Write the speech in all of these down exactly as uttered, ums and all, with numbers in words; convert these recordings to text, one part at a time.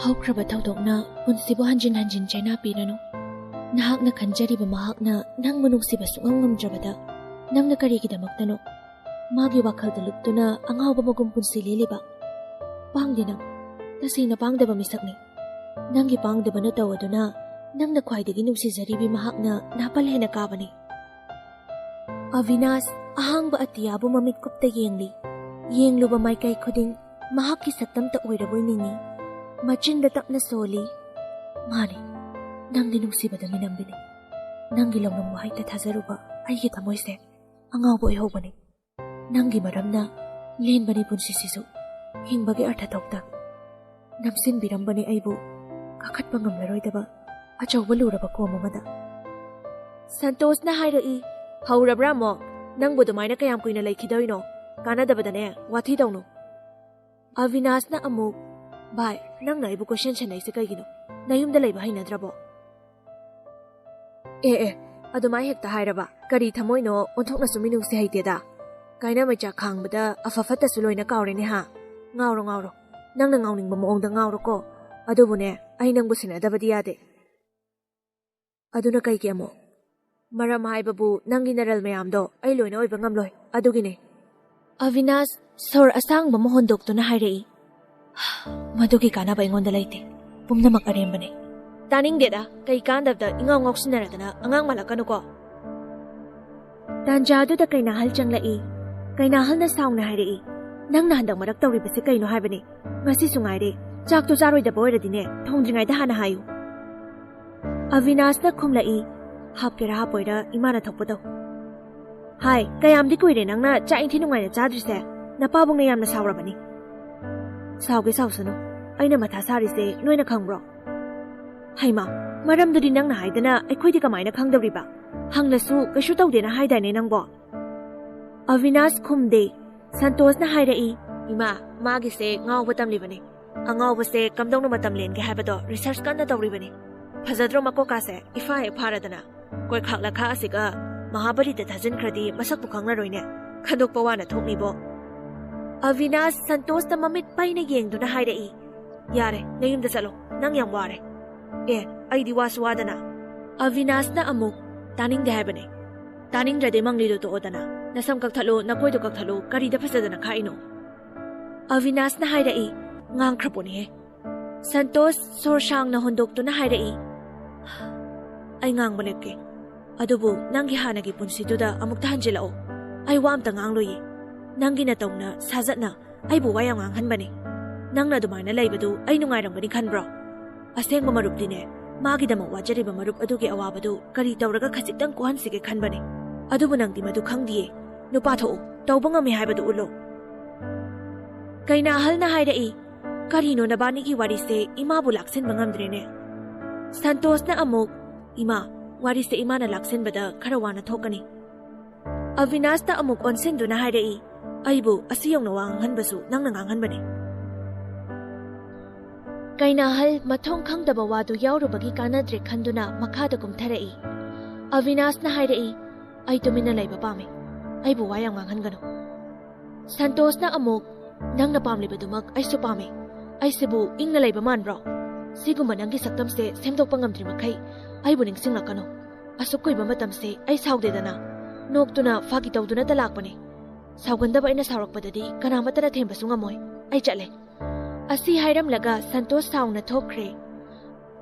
ꯍꯧꯈ꯭ꯔꯕ ꯊꯧꯗꯣꯛꯅ ꯄꯨꯟꯁꯤꯕꯨ ꯍꯟꯖꯤꯟ ꯍꯟꯖꯤꯟ ꯆꯩꯅꯥ ꯄꯤꯔꯅꯨ꯫ ꯅꯍꯥꯛꯅ ꯈꯟꯖꯔꯤꯕ ꯃꯍꯥꯛꯅ ꯅꯪꯕꯨ ꯅꯨꯡꯁꯤꯕ ꯁꯨꯡꯉꯝ ꯉꯝꯗ꯭ꯔꯕꯗ ꯅꯪꯅ ꯀꯔꯤꯒꯤꯗꯃꯛꯇꯅꯣ ꯃꯥꯒꯤ ꯋꯥꯈꯜꯗ ꯂꯨꯞꯇꯨꯅ ꯑꯉꯥꯎꯕ ꯃꯒꯨꯝ ꯄꯨꯟꯁꯤ ꯂꯦꯜꯂꯤꯕ? ꯄꯥꯡꯗꯦ ꯅꯪ, ꯇꯁꯦꯡꯅ ꯄꯥꯡꯗꯕ ꯃꯤꯁꯛꯅꯤ꯫ ꯅꯪꯒꯤ ꯄꯥꯡꯗꯕ ꯅꯇꯧ ꯑꯗꯨꯅ ꯅꯪꯅ ꯈ꯭ꯋꯥꯏꯗꯒꯤ ꯅꯨꯡꯁꯤꯖꯔꯤꯕꯤ ꯃꯍꯥꯛꯅ ꯅꯥꯄꯜ ꯍꯦꯟꯅ ꯀꯥꯕꯅꯤ꯫ ꯑꯕꯤꯅꯥꯁ ꯑꯍꯥꯡꯕ ꯑꯇꯤꯌꯥꯕꯨ ꯃꯃꯤꯠ ꯀꯨꯞꯇ ꯌꯦꯡꯂꯤ꯫ ꯌꯦꯡꯂꯨꯕ ꯃꯥꯏꯀꯩ ꯈꯨꯗꯤꯡ ꯃꯍꯥꯛꯀꯤ ꯁꯛꯇꯝꯇ ꯑꯣꯏꯔꯕꯣꯏ ꯅꯤꯡꯏ꯫ ꯃꯆꯤꯟꯗ ꯇꯞꯅ ꯁꯣꯜꯂꯤ, "ꯃꯥꯅꯤ, ꯅꯪꯗꯤ ꯅꯨꯡꯁꯤꯕꯗ ꯃꯤꯅꯝꯕꯤꯅꯤ꯫ ꯅꯪꯒꯤ ꯂꯧꯅꯝ ꯋꯥꯍꯩꯗ ꯊꯥꯖꯔꯨꯕ ꯑꯩꯒꯤ ꯊꯃꯣꯏꯁꯦ ꯑꯉꯥꯎꯕ ꯑꯣꯏꯍꯧꯕꯅꯤ꯫ ꯅꯪꯒꯤ ꯃꯔꯝꯅ ꯂꯦꯟꯕꯅꯤ ꯄꯨꯟꯁꯤꯁꯤꯁꯨ꯫ ꯍꯤꯡꯕꯒꯤ ꯑꯔꯊ ꯊꯣꯛꯇ ꯅꯝꯁꯤꯟꯕꯤꯔꯝꯕꯅꯤ ꯑꯩꯕꯨ ꯀꯥꯈꯠꯄ ꯉꯝꯂꯔꯣꯏꯗꯕ ꯑꯆꯧꯕ ꯂꯨꯔꯕ ꯀꯣꯝ ꯑꯃꯗ꯫" ꯁꯟꯇꯣꯁꯅ ꯍꯥꯏꯔꯛꯏ, "ꯍꯧꯔꯕ꯭ꯔꯥ ꯑꯃꯨꯛ? ꯅꯪꯕꯨ ꯑꯗꯨꯃꯥꯏꯅ ꯀꯌꯥꯝ ꯀꯨꯏꯅ ꯂꯩꯈꯤꯗꯣꯏꯅꯣ? ꯀꯥꯟꯅꯗꯕꯗꯅꯦ, ꯋꯥꯊꯤ ꯇꯧꯅꯨ꯫" ꯑꯕꯤꯅꯥꯁꯅ ꯑꯃꯨꯛ, "ꯚꯥꯏ, ꯅꯪꯅ ꯑꯩꯕꯨ ꯀꯣꯏꯁꯟ ꯁꯦꯟꯅꯩꯁꯦ ꯀꯩꯒꯤꯅꯣ? ꯅꯌꯨꯝꯗ ꯂꯩꯕ ꯍꯩꯅꯗ꯭ꯔꯕꯣ?" "ꯑꯦ ꯑꯦ, ꯑꯗꯨꯃꯥꯏ ꯍꯦꯛꯇ ꯍꯥꯏꯔꯕ? ꯀꯔꯤ ꯊꯃꯣꯏꯅꯣ? ꯑꯣꯟꯊꯣꯛꯅꯁꯨ ꯃꯤꯅꯨꯡꯁꯤ ꯍꯩꯇꯦꯗ꯫ ꯀꯥꯏꯅ ꯃꯩꯆꯥꯛ ꯈꯥꯡꯕꯗ ꯑꯐ ꯐꯠꯇꯁꯨ ꯂꯣꯏꯅ ꯀꯥꯎꯔꯦꯅꯦ ꯍꯥ? ꯉꯥꯎꯔꯣ ꯉꯥꯎꯔꯣ, ꯅꯪꯅ ꯉꯥꯎꯅꯤꯡꯕ ꯃꯑꯣꯡꯗ ꯉꯥꯎꯔꯣꯀꯣ꯫ ꯑꯗꯨꯕꯨꯅꯦ, ꯑꯩ ꯅꯪꯕꯨ ꯁꯦꯟꯅꯗꯕꯗꯤ ꯌꯥꯗꯦ꯫" "ꯑꯗꯨꯅ ꯀꯩꯒꯤ ꯑꯃꯨꯛ?" "ꯃꯔꯝ ꯍꯥꯏꯕꯕꯨ ꯅꯪꯒꯤ ꯅꯔꯜ ꯃꯌꯥꯝꯗꯣ ꯑꯩ ꯂꯣꯏꯅ ꯑꯣꯏꯕ ꯉꯝꯂꯣꯏ, ꯑꯗꯨꯒꯤꯅꯦ꯫" ꯑꯕꯤꯅꯥꯁ ꯁꯣꯔ ꯑꯁꯥꯡꯕ ꯑꯃ ꯍꯣꯟꯗꯣꯛꯇꯨꯅ ꯍꯥꯏꯔꯛꯏ, "ꯃꯗꯨꯒꯤ ꯀꯥꯟꯅꯕ ꯑꯩꯉꯣꯟꯗ ꯂꯩꯇꯦ꯫ ꯄꯨꯝꯅꯃꯛ ꯑꯔꯦꯝꯕꯅꯤ꯫" "ꯇꯥꯅꯤꯡꯗꯦꯗ, ꯀꯩ ꯀꯥꯟꯗꯕꯗ ꯏꯉꯥꯎ ꯉꯥꯎꯁꯤꯟꯅꯔꯗꯅ ꯑꯉꯥꯡ ꯃꯥꯜꯂꯛꯀꯅꯨꯀꯣ꯫" ꯇꯥꯟꯖꯥꯗꯨꯗ ꯀꯩꯅꯥꯍꯜ ꯆꯪꯂꯛꯏ꯫ ꯀꯩꯅꯥꯍꯜꯅ ꯁꯥꯎꯅ ꯍꯥꯏꯔꯛꯏ, "ꯅꯪꯅ ꯍꯟꯗꯛ ꯃꯔꯛ ꯇꯧꯔꯤꯕꯁꯦ ꯀꯩꯅꯣ ꯍꯥꯏꯕꯅꯤ? ꯉꯁꯤꯁꯨ ꯉꯥꯏꯔꯦ, ꯆꯥꯛꯇꯣ ꯆꯥꯔꯣꯏꯗꯕ ꯑꯣꯏꯔꯗꯤꯅꯦ, ꯊꯣꯡꯗ꯭ꯔꯤꯉꯩꯗ ꯍꯥꯟꯅ ꯍꯥꯏꯌꯨ꯫" ꯑꯕꯤꯅꯥꯁꯅ ꯈꯨꯝꯂꯛꯏ, "ꯍꯥꯞꯀꯦꯔꯥ ꯍꯥꯞꯄꯣꯏꯔꯥ ꯏꯃꯥꯅ ꯊꯣꯛꯄ ꯇꯧ꯫" "ꯍꯥꯏ, ꯀꯌꯥꯝꯗꯤ ꯀꯨꯏꯔꯦ ꯅꯪꯅ ꯆꯥꯛ ꯏꯟꯊꯤ ꯅꯨꯡꯉꯥꯏꯅ ꯆꯥꯗ꯭ꯔꯤꯁꯦ? ꯅꯄꯥꯕꯨꯡꯅ ꯌꯥꯝꯅ ꯁꯥꯎꯔꯕꯅꯤ꯫" "ꯁꯥꯎꯒꯦ ꯁꯥꯎꯁꯅꯨ, ꯑꯩꯅ ꯃꯊꯥ ꯁꯥꯔꯤꯁꯦ ꯅꯣꯏꯅ ꯈꯪꯕ꯭ꯔꯣ?" "ꯍꯩꯃꯥ, ꯃꯔꯝꯗꯨꯗꯤ ꯅꯪꯅ ꯍꯥꯏꯗꯅ ꯑꯩꯈꯣꯏꯗꯤ ꯀꯃꯥꯏꯅ ꯈꯪꯗꯧꯔꯤꯕ? ꯍꯪꯂꯁꯨ ꯀꯩꯁꯨ ꯇꯧꯗꯦꯅ ꯍꯥꯏꯗꯥꯏꯅꯦ ꯅꯪꯕꯣ?" ꯑꯕꯤꯅꯥꯁ ꯈꯨꯝꯗꯦ꯫ ꯁꯟꯇꯣꯁꯅ ꯍꯥꯏꯔꯛꯏ, "ꯏꯃꯥ, ꯃꯥꯒꯤꯁꯦ ꯉꯥꯎꯕ ꯇꯝꯂꯤꯕꯅꯤ꯫ ꯑꯉꯥꯎꯕꯁꯦ ꯀꯝꯗꯧꯅ ꯃꯇꯝ ꯂꯦꯟꯒꯦ ꯍꯥꯏꯕꯗꯣ ꯔꯤꯁꯔꯆ ꯀꯟꯅ ꯇꯧꯔꯤꯕꯅꯤ꯫ ꯐꯖꯗ꯭ꯔꯣ ꯃꯀꯣꯛꯀꯥꯁꯦ ꯏꯐꯥ ꯍꯦꯛ ꯐꯥꯔꯗꯅ? ꯀꯣꯏꯈꯥꯛ ꯂꯈꯥ ꯑꯁꯤꯒ ꯃꯍꯥꯕꯂꯤꯗ ꯊꯥꯖꯤꯟꯈ꯭ꯔꯗꯤ ꯃꯁꯛꯄꯨ ꯈꯪꯂꯔꯣꯏꯅꯦ꯫ ꯈꯟꯗꯣꯛꯄ ꯋꯥꯅ ꯊꯣꯛꯅꯤꯕꯣ꯫" ꯑꯕꯤꯅꯥꯁ ꯁꯟꯇꯣꯁꯇ ꯃꯃꯤꯠ ꯄꯩꯅ ꯌꯦꯡꯗꯨꯅ ꯍꯥꯏꯔꯛꯏ, ꯌꯥꯔꯦ, ꯅꯌꯨꯝꯗ ꯆꯠꯂꯣ, ꯅꯪ ꯌꯥꯝ ꯋꯥꯔꯦ꯫ ꯑꯦ, ꯑꯩꯗꯤ ꯋꯥꯁꯨ ꯋꯥꯗꯅ꯫ ꯑꯕꯤꯅꯥꯁꯅ ꯑꯃꯨꯛ, "ꯇꯥꯅꯤꯡꯗꯦ ꯍꯥꯏꯕꯅꯦ꯫ ꯇꯥꯅꯤꯡꯗ꯭ꯔꯗꯤ ꯃꯪꯂꯤꯗꯣ ꯇꯣꯛꯑꯣꯗꯅ꯫ ꯅꯁꯝ ꯀꯛꯊꯠꯂꯣ, ꯅꯀꯣꯏꯗꯣ ꯀꯛꯊꯠꯂꯣ, ꯀꯔꯤꯗ ꯐꯖꯗꯅ ꯈꯥꯛꯏꯅꯣ?" ꯑꯕꯤꯅꯥꯁꯅ ꯍꯥꯏꯔꯛꯏ, ꯉꯥꯡꯈ꯭ꯔꯄꯣꯠꯅꯤꯍꯦ꯫ ꯁꯟꯇꯣꯁ ꯁꯣꯔ ꯁꯥꯡꯅ ꯍꯣꯟꯗꯣꯛꯇꯨꯅ ꯍꯥꯏꯔꯛꯏ, "ꯑꯩ ꯉꯥꯡꯕ ꯂꯦꯞꯀꯦ꯫ ꯑꯗꯨꯕꯨ ꯅꯪꯒꯤ ꯍꯥꯟꯅꯒꯤ ꯄꯨꯟꯁꯤꯗꯨꯗ ꯑꯃꯨꯛꯇ ꯍꯟꯖꯤꯜꯂꯛꯑꯣ꯫ ꯑꯩ ꯋꯥ ꯑꯝꯇ ꯉꯥꯡꯂꯣꯏꯌꯦ꯫ ꯅꯪꯒꯤ ꯅꯇꯧꯅ ꯁꯥꯖꯠꯅ ꯑꯩꯕꯨ ꯋꯥ ꯌꯥꯝ ꯉꯥꯡꯍꯟꯕꯅꯦ꯫ ꯅꯪꯅ ꯑꯗꯨꯃꯥꯏꯅ ꯂꯩꯕꯗꯨ ꯑꯩ ꯅꯨꯡꯉꯥꯏꯔꯝꯒꯅꯤ ꯈꯟꯕ꯭ꯔꯣ? ꯑꯁꯦꯡꯕ ꯃꯔꯨꯞꯇꯤꯅꯦ, ꯃꯥꯒꯤꯗꯃꯛ ꯋꯥꯖꯔꯤꯕ ꯃꯔꯨꯞ ꯑꯗꯨꯒꯤ ꯑꯋꯥꯕꯗꯨ ꯀꯔꯤ ꯇꯧꯔꯒ ꯈꯖꯤꯛꯇꯪ ꯀꯣꯛꯍꯟꯁꯤꯒꯦ ꯈꯟꯕꯅꯦ꯫ ꯑꯗꯨꯕꯨ ꯅꯪꯗꯤ ꯃꯗꯨ ꯈꯪꯗꯤꯌꯦ꯫ ꯅꯨꯄꯥ ꯊꯣꯛꯎ, ꯇꯧꯕ ꯉꯝꯃꯤ ꯍꯥꯏꯕꯗꯨ ꯎꯠꯂꯨ꯫" ꯀꯩꯅꯥ ꯑꯍꯜꯅ ꯍꯥꯏꯔꯛꯏ, "ꯀꯔꯤꯅꯣ ꯅꯕꯥꯅꯤꯒꯤ ꯋꯥꯔꯤꯁꯦ ꯏꯃꯥꯕꯨ ꯂꯥꯛꯁꯤꯟꯕ ꯉꯝꯗ꯭ꯔꯦꯅꯦ?" ꯁꯟꯇꯣꯁꯅ ꯑꯃꯨꯛ, "ꯏꯃꯥ, ꯋꯥꯔꯤꯁꯦ ꯏꯃꯥꯅ ꯂꯥꯛꯁꯤꯟꯕꯗ ꯈꯔ ꯋꯥꯅ ꯊꯣꯛꯀꯅꯤ꯫" ꯑꯕꯤꯅꯥꯁꯇ ꯑꯃꯨꯛ ꯑꯣꯟꯁꯤꯟꯗꯨꯅ ꯍꯥꯏꯔꯛꯏ, "ꯑꯩꯕꯨ ꯑꯁꯤ ꯌꯧꯅ ꯋꯥ ꯉꯥꯡꯍꯟꯕꯁꯨ ꯅꯪꯅ ꯉꯥꯡꯍꯟꯕꯅꯤ꯫" ꯀꯩꯅꯥꯍꯜ ꯃꯊꯣꯡ ꯈꯪꯗꯕ ꯋꯥꯗꯨ ꯌꯥꯎꯔꯨꯕꯒꯤ ꯀꯥꯟꯅꯗ꯭ꯔꯦ ꯈꯟꯗꯨꯅ ꯃꯈꯥꯗ ꯀꯨꯝꯊꯔꯛꯏ꯫ ꯑꯕꯤꯅꯥꯁꯅ ꯍꯥꯏꯔꯛꯏ, "ꯑꯩ ꯇꯨꯃꯤꯟꯅ ꯂꯩꯕ ꯄꯥꯝꯃꯤ꯫ ꯑꯩꯕꯨ ꯋꯥ ꯌꯥꯝ ꯉꯥꯡꯍꯟꯒꯅꯨ꯫" ꯁꯟꯇꯣꯁꯅ ꯑꯃꯨꯛ, "ꯅꯪꯅ ꯄꯥꯝꯂꯤꯕꯗꯨꯃꯛ ꯑꯩꯁꯨ ꯄꯥꯝꯃꯤ꯫ ꯑꯩꯁꯤꯕꯨ ꯏꯪꯅ ꯂꯩꯕ ꯃꯥꯟꯕ꯭ꯔꯣ? ꯁꯤꯒꯨꯝꯕ ꯅꯪꯒꯤ ꯁꯛꯇꯝꯁꯦ ꯁꯦꯝꯗꯣꯛꯄ ꯉꯝꯗ꯭ꯔꯤ ꯃꯈꯩ ꯑꯩꯕꯨ ꯅꯤꯡꯁꯤꯡꯂꯛꯀꯅꯨ꯫ ꯑꯁꯨꯛ ꯀꯨꯏꯕ ꯃꯇꯝꯁꯦ ꯑꯩ ꯁꯥꯎꯗꯦꯗꯅ, ꯅꯣꯛꯇꯨꯅ ꯐꯥꯒꯤ ꯇꯧꯗꯨꯅꯇ ꯂꯥꯛꯄꯅꯤ꯫ ꯁꯥꯎꯒꯟꯗꯕ ꯑꯩꯅ ꯁꯥꯎꯔꯛꯄꯗꯗꯤ ꯀꯅꯥꯃꯠꯇꯅ ꯊꯦꯝꯕꯁꯨ ꯉꯝꯃꯣꯏ꯫ ꯑꯩ ꯆꯠꯂꯦ꯫" ꯑꯁꯤ ꯍꯥꯏꯔꯝꯂꯒ ꯁꯟꯇꯣꯁ ꯁꯥꯎꯅ ꯊꯣꯛꯈ꯭ꯔꯦ꯫